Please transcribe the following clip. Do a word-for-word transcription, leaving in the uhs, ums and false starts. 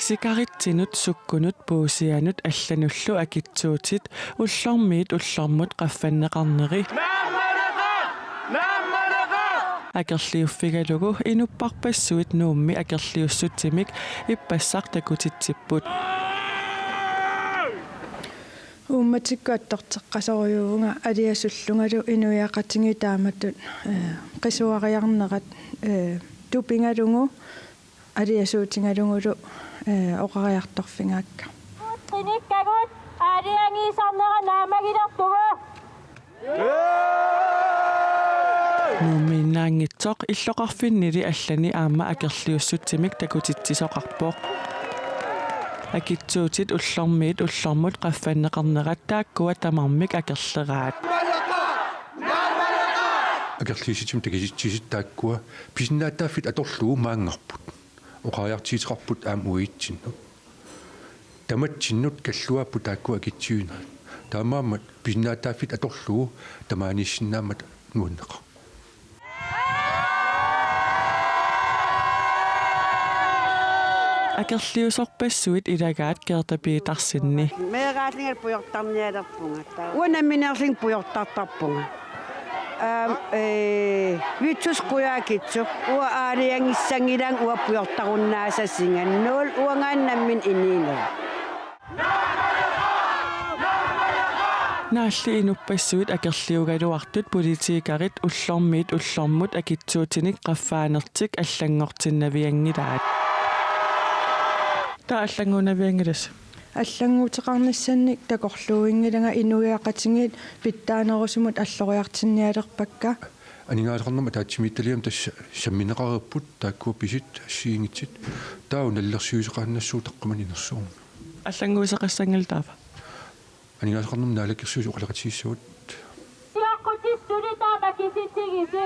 Sikaritsinut, sukkunut, puusianut allanullu akitsuutit ullormiit ullormut qaffanneqarneri akerliuffigalugu inupparpassuit Nuummi akerliussutsimik ippassaq takutitsipput. Uummatikkut attorteqqasorujuvunga aliasullungalu inuiaqatigiit taamatut, eh, qisuariarnerat, eh, tupigalugu aliasuutigalugulu, eh, oqariartorfigaakka. Qinikkagut aalajangiisarnera naammagilerpugut. Nuummiinnaanngitsoq illoqarfinnili allani aamma akerliussutsimik takutitsisoqarpoq. Akitsuutit ullormiit ullormut qaffanneqarnerat taakkua tamarmik akerleraat. Akerliussutsimik takutitsisoqartut taakkua pisinnaatitaaffik atorlugu maanngarput. Oqariartuuteqarput aamma uatsinnut. Tamatsinnut kalluapput taakku akitsuuinerat. Taamaammat pisinnaatitaaffik atorlugu tamaaniissinnaammata nuanneqaaq. Akerliusorpassuit ilagaat Gerda Petersenip. Meeraallinga pujortarnialerpunga. Uanga nammineerlunga pujortartarpunga. Aam, eh, Vittus Qujaukitsoq, uanga aalajangissanngilanga uanga pujortarunnaassasinga, nul, uangaana nammineq inuunera. Naalli inuppassuit akerliugaluartut politikerit ullormiit ullormut akitsuutinik qaffaanertik allanngortinnavianngilaat. Taava allannguunnavianngilasi? Allannguuteqarnissannik takorluuinngilanga inuiaqatigiit pitsaanerusumut alloriartinnialerpakka. Aningaasaqarnermut ataatsimiititaliami tassa sammineqareerput taakkua pisut assigiinngitsut. Taava nalilersuisoqaannassuuvoq taqqamani inersuarmi. Allannguuteqassanngilaq taava? Aningaasaqarnermut naalakkersuisut oqaloqatigiissavagut. Siaqqutissuli taama kisitsigisi.